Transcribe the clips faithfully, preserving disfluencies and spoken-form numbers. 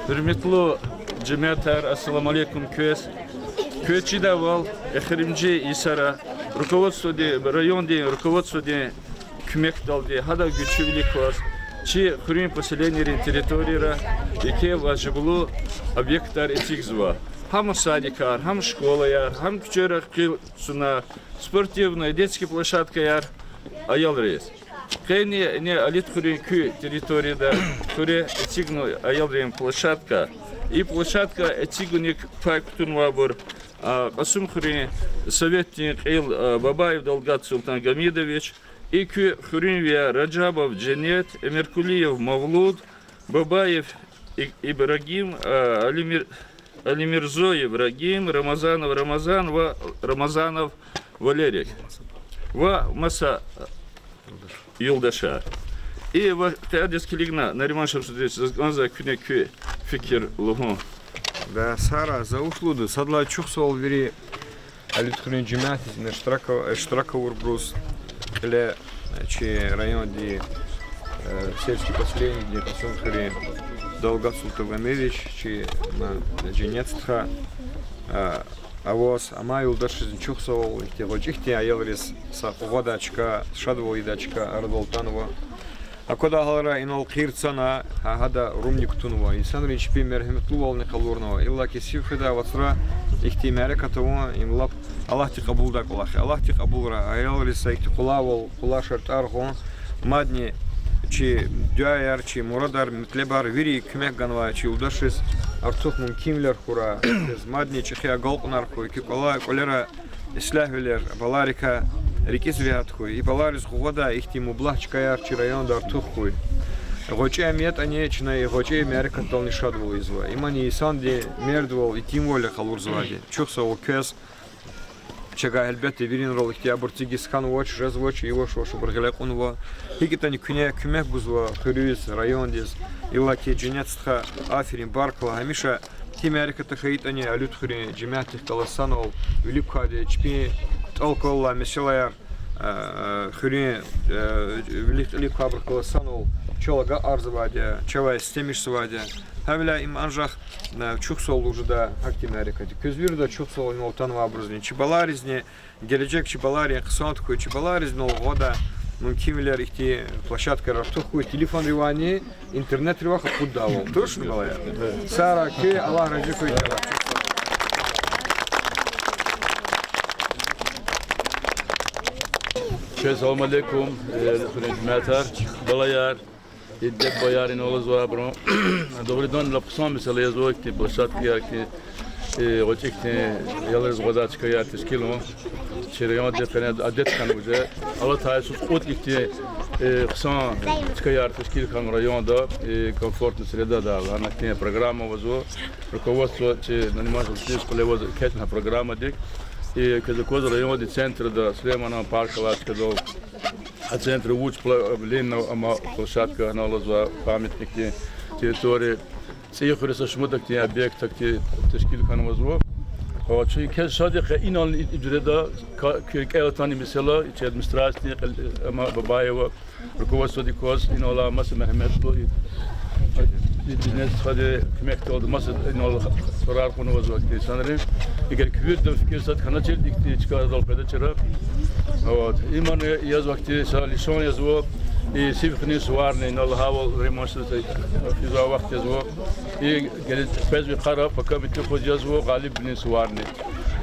Гьуьрметлу жемятар, ассаламу алейкум квез. Квез чидайвал, эхиримжи йисара руководстводин, райондин руководстводин куьмекдалди, гьадан гуьчивилик кваз чи хуьруьн поселенийрин территорияра еке важиблу объектар эцигзава. Гьам садикар, гьам школаяр, гьам куьчера къил цуна, спортивный, детский площадкаяр аялриз. Къени ина Алидхуьруьн куь территорияда хуьре эцигна аялрин площадка. И площадка эцигуник пай кутунвайбур, а, Кьасумхуьруьн советдин кьил, а, Бабаев Далгат Султан Гамидович, и куь хуьруьнвияр Раджабов Женнет, Эмиркулиев Мавлуд, Бабаев И-, Ибрагим, а, Алимир-, Алимирзоев Рагим, Рамазанов Рамазан ва Рамазанов Валерий. Ва маса юлдашар. И ва къе адаз килигна, Нариман Шамсудинович, заз кӀанзава куьне куь фикир лугьун. Да, Сара, за вуч лугьуда, сад лагьай чухсагъул вири Алидхуьруьн жемятдиз, иштирак, иштирак авурбуруз, кьиле, э, чи райондин, э, сельский поселениедин Кьасумхуьруьн Далгат Султан Гамидович, чи, ма, Женнет стха, э, аваз, амай юлдашризни чухсагъул, ихьтин гъвечӀи хьтин аялриз са къугъвадай чка, шадвал ийидай чка арадал атанва. Аквадай гьаларай инал къир цана, гьа, гьада румни кутунва. Инсанрин чпин мергьеметлувални къалурнава. Иллаки сив хуьдай вацра ихьтин мярекат авун, им лап Аллагьди кьабулдай кӀвалах я. Аллагьди кьабулрай, аялриз са ихьтин къулайвал, къулай шартӀар гъун, мадни чи дуьаяр, чи мурадар, метлебар, вири куьмек ганвай чи юлдашриз артух мумкинвилер хьурай. Мадни чӀехи агалкьунар хьуй, куь кӀвала-, кӀвалера ислягьвилер, баларикай рикӀиз регьят хьуй. И балариз къугъвадай ихьтин мублагь чкаяр чи районда артух хьуй. ГъвечӀи ам ятӀани, чна и гъвечӀи мярекатдални шадвал ийизва. Имани инсандин мердвал, итимвал я къалурзавайди. Чухсагъул квез. Чавай гьелбетда виринрал ихьтин абур цигиз хьанвач, жезвач, ийивач, вач, абур гъиле кьунва. ГьикӀ ятӀани куьне куьмек гузва хуьруьз, райондиз. Иллаки Женнет стха, аферин, баркалла, гьамиша гьи мярекат хьайитӀани Алидхуьруьн жемятдихъ галаз санал вилик квайди, чпин тӀал квалай месэлаяр, э, хуьруьн, э, вилик-кьилик квайбурухъ галаз санал чал агакьарзавайди я, чавай сестемишзавайди я. Гьавиляй им анжах, э, чухсагъул лугьуз жеда гьахьтин мярекатдик. Квез вирида чухсагъул инал атанвайбурузни, чи баларизни, гележег чи баларин хъсан хьуй, чи баларизни лугьуда мумкинвилер, ихьтин площадкаяр артух хьуй, телефонривайни, интернетривай акъуддайвал. Тушни, балаяр? Сара, куь, Аллагь рази хьуй. Квез салам алейкум, э, гьуьрметлу жемятар, балаяр, и диде-бубаяр, инал алазвай абурун. Дугъриданни лап хъсан месэла язва ихьтин площадкаяр, ихьтин, э, гъвечӀи ихьтин аялриз къугъвадай чкаяр тешкилун. Чи районда къене адет хьанва уже. Алатай йисуз кьуд ихьтин, э, хъсан чкаяр тешкил хьанва районда, э, комфортная средада. Гьана ихьтин программа авазва. Руководство чи Нариман Шамсудинович кьиле аваз экечӀна программадик. И квез аквазва райондин центрда, Сулейманан парк алай чкадал. А центр вуч пла-, длинный, амма площадка, гьана алазвай памятникдин территория. ЦӀийи хуьре са шумуд ахьтин объект ахьтин тешкил хьанвазва. Гьа, чи квез шад я, къе инал и-, и жуьреда ка-, куь рикӀел атана и месэла, чи администрациядин кьил-, амма Бабаева руководстводик кваз, инал алай маса мергьеметлу и, и бизнес стхади куьмекдалди маса инал сурар кьунвазва инсанри. Эгер куь виридан фикир сад хьаначир, ихьтин чкадал къведачир. Вот. Имани язва ахьтин са лишан язва, и сив хуьнин суварни, инал лагьайвал, ремонт физвай вахт язва. И геле-, къвезвай йикъара пака муькуь юкъуз язва Гъалибвилин суварни.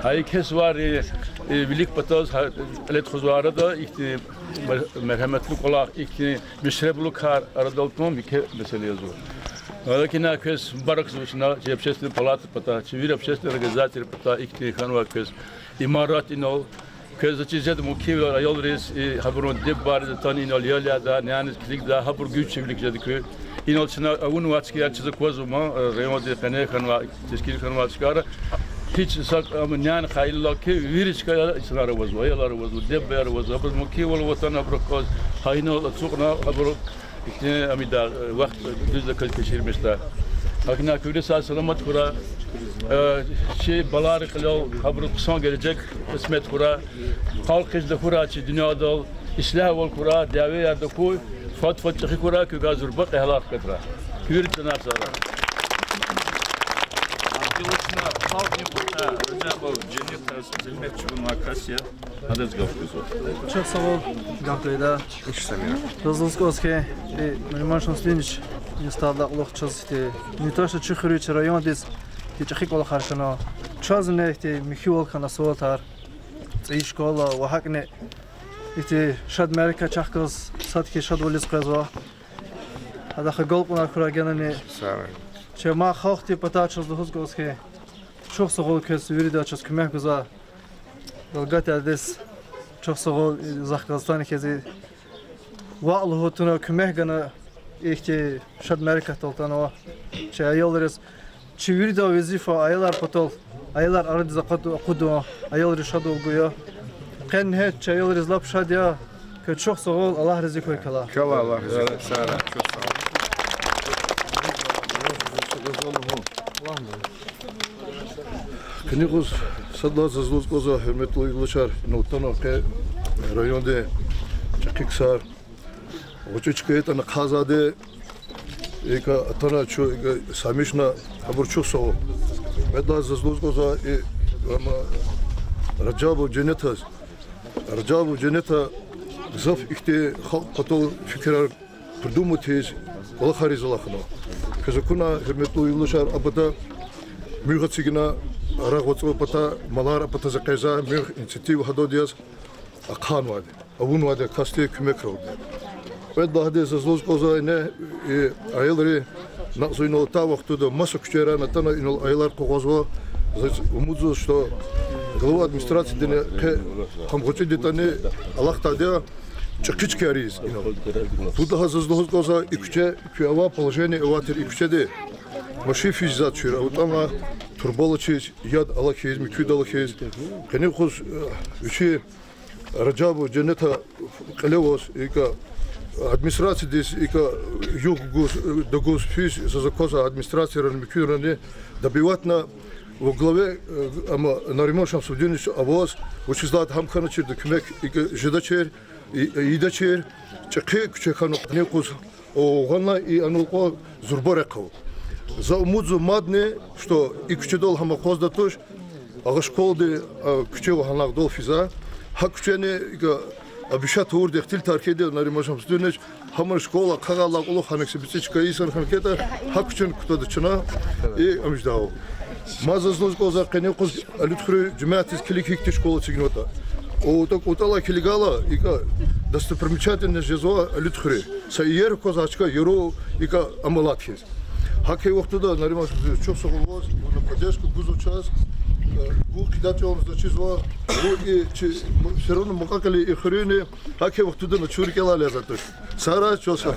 Гьа и кьве суварни, и вилик патаз, гьа, кьиле тухузвай арада ихьтин мер-, мергьеметлу кӀвалах, ихьтин мешреблу кар арадал атун муькуь месэла язва. Гьакӏ ина квез мубаракзава чна, чи общественный палата патай, чи вири общественный организацияр патай, ихьтин хьанвай квез имарат инал. Квез заз чиз жеда мумкинвилер аялриз, и гьабурун диде-бубайриз атана инал ял ядай, няниз килигдай, гьабур гуьзчивилик жеда куь. Инал чна авунвай чкаяр чиз аквазва ман, райондин къене хьанвай, тешкил хьанвай чкаяр. Гьич са, ам, няни хьайила хьи, вири чкаяр инсанар авазва, аялар авазва, диде-бубаяр авазва, абуруз мумкинвал аватана абурухъ галаз, гьа инал ацукьна абуру ихьтин, ам ийидай, э, вахт дуьздаказ кечирмишдай. Гьакӏ ина куь вири сагъ-саламат хьурай, э, чи балайрин кьилел гьабуруз хъсан гележег къисмет хьурай, халкь хъижда хьурай чи дуьньядал, ислягьвал хьурай, дявеяр тахьуй, фад-фад чӏехи хьурай, куьгай зурба кьегьалар хкатрай. Куь виридан чан сагърай. Вучиз халкьдин патай Ражабов Женнетаз зегьмет чӀугунвай кас я. Адаз гаф гузва. Чухсагъул гаф гайида. Заз лугьуз кӀанзава хьи, и Нариман Шамсудинович, и стада кьулухъ чаз ихьтин, не то что чи хуьруьз, чи райондиз ихьтин чӀехи кӀвалахар хьана. Чазни ихьтин михьивал хьана суалтар. ЦӀийи школа ва гьакӀни ихьтин шад мярекат чахъ галаз сад хьиз шадвилиз къвезва. Гьадахъ агалкьунар хьурай генани. Чи мад халкьдин патай чаз лугьуз кӀанзава хьи, чухсагъул квез, вирида чаз куьмек гузвай делегатдиз чухсагъул, и захъ галаз атана хьиз, ваъ лугьуз туна куьмек гана, ихьтин шад мярекатдал атанва. Чи аялриз, чи вирида везифа аялар патал, аялар арадиз акъуд-, акъудун, аялриз шадвал гун я. Къе ингье чи аялриз лап шад я. Квез чухсагъул, Аллагь рази хьуй квелай. Квелай Аллагь рази хьуй. Къенин юкъуз сад лагьайди заз лугьуз кӀанзава, гьуьрметлу юлдашар, инал атана къе райондин чӀехи ксар, гъвечӀи чка ятӀани ахъайзавайди, икӀ атана чун икӀ самишна, абур чухсагъул. Кьвед лагьайди заз лугьуз кӀанзава и, ам, Ражабов Женнетаз. Ражабов Женнета гзаф ихьтин халкь патал фикирар придумать ийиз, кӀвалахар ийиз алахъна. Квез акуна, гьуьрметлу юлдашар, а пата муьгъ эцигна, рагъ вацӀун пата, малар а патаз экъечӀзава, муьгъ инициатива гьадалди яз ахъанвайди, авунвайди касди куьмекралди. Кьвед лагьайди заз лугьуз кӀанзава ингье, и аялри, накь зун инал атай вахтунда маса куьчейрай атана инал аялар къугъвазва, заз умудзава, что глава администрациядини къе къамгъачӀидатӀани алахъдайди я чӀехи чкаяр ийиз инал. Пуд лагьайди заз лугьуз кӀанзава, и куьче, куь авай положение авай тир и куьчеди машин физ затӀ тушир, аватӀани турба алачиз, яд алахьиз, муькуьд алахьиз. Къенин юкъуз, э, вичи Ражабов Женнета кьиле аваз, икӀ администрациядиз, икӀ югъ гуз, э, дагуз физ, заз аквазва администрациярани, муькуьнрани добиватьна, во главе, э, ам, Нариман Шамсудинович аваз, вучиз лагьайтӀа гьам хьаначирди куьмек икӀ жедачир, и-, ийидачир, чӀехи куьче хьанва къенин юкъуз. О, гъана и анал кьван зурба рехъ ава. За умудзава мадни, что и куьчедал гьам акъваздайди туш, агъа школади, а, куьче ва гьанал гъдал физва. Гьа куьчени икӀ обещать авурди ихтилатар хьайиди Нариман Шамсудинович, гьамни школа хъагъайдалай кьулухъ гьаник са бицӀи чка ийисан хьана хьайитӀа, гьа куьчени кутада чна и амждав. Мад заз лугьуз кӀанзава, къенин юкъуз Алуьтхуьруьн жемятдиз килиг гьихьтин школа эцигнаватӀа. КӀватӀ-, кӀватӀалай килигайла, икӀ достопримечательность жезва Алуьтхуьруьн. Са иер кваз гьа чка яру икӀ амалат хьиз. ГьакӀ хьайи вахтунда, Нариман Шамсудинович, чухсагъул ваз, вуна поддержка гузва чаз, э, вун хъидай чӀавални заз чизва, вун и чи, м, всё равно мукьва-кьили и хуьруьни, гьакӀ хьайи вахтунда чун рикӀелай алязавайди туш. Сагърай, чухсагъул.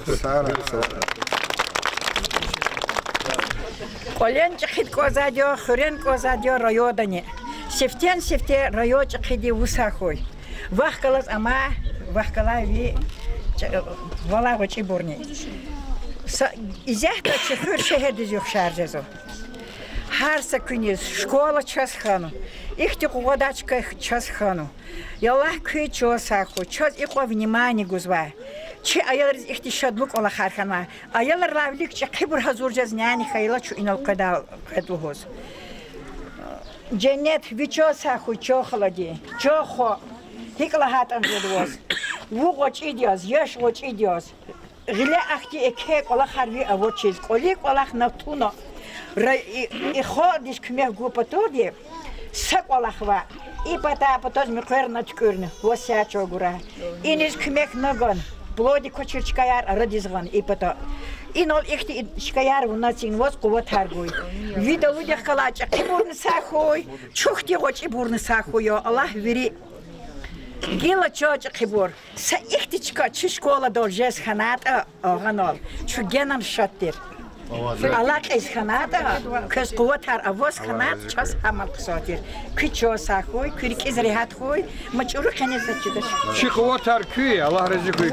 КӀвален чӀехиди кӀанзавайди я, хуьрени кӀанзавайди я райондани. Сифтени-сифте район чӀехиди вуса хьуй. Вахъ галаз амай, вахъ галай ви чӀ-, валай гъвечӀибурни. Са-, исятда чи хуьр шегьердиз ухшар жезва. Гьар са куьниз школа чаз хьанва, ихьтин къугъвадай чка чаз хьанва. Яллагь, куьн чан сагъ хьуй, чаз икьван внимание гузвай. Чи аялриз ихьтин шадлу кӀвалахар хьанвай. Аялрилай вилик чӀехибур гьазур жез няни хьайила чун инал къведай, къведа лугьуз. Женнет, ви чан сагъ хьуй, чан халади, чан хва. ГьикӀ лагьайтӀани жеда ваз. Вун гъвечӀиди яз, яш гъвечӀиди яз. Гъиле ахьтин еке кӀвалахар ви авачиз, кӀвалин кӀвалах на туна. Ра-, и, и халкьдиз куьмек гун паталди са кӀвалах ваъ, и патай а патаз муькъвер на туькӀуьрна, ваз сят чӀагурай. Иниз куьмек на гана, плодик квачир чкаяр арадиз гъана и пата. Инал ихьтин чкаяр вуна эцигна, ваз къуватар гуй. Видалудихъ галай чӀехибурни сагъ хьуй, чухтин гъвечӀибурни сагъ хьуй, я Аллагь, вири. Гила чан чӀехибур. Са ихьтин чка чи школадал жез хьанайтӀа, агъанал, чун генани шад тир. Алакьиз хьанайтӀа, квез къуватар аваз хьанайтӀа, чаз гьамал хъсан тир. Куьн чан сагъ хьуй, куь рикӀиз регьят хьуй, ма чӀуру къенез заз чидач. Чи къуватар куьн, Аллагь рази хьуй.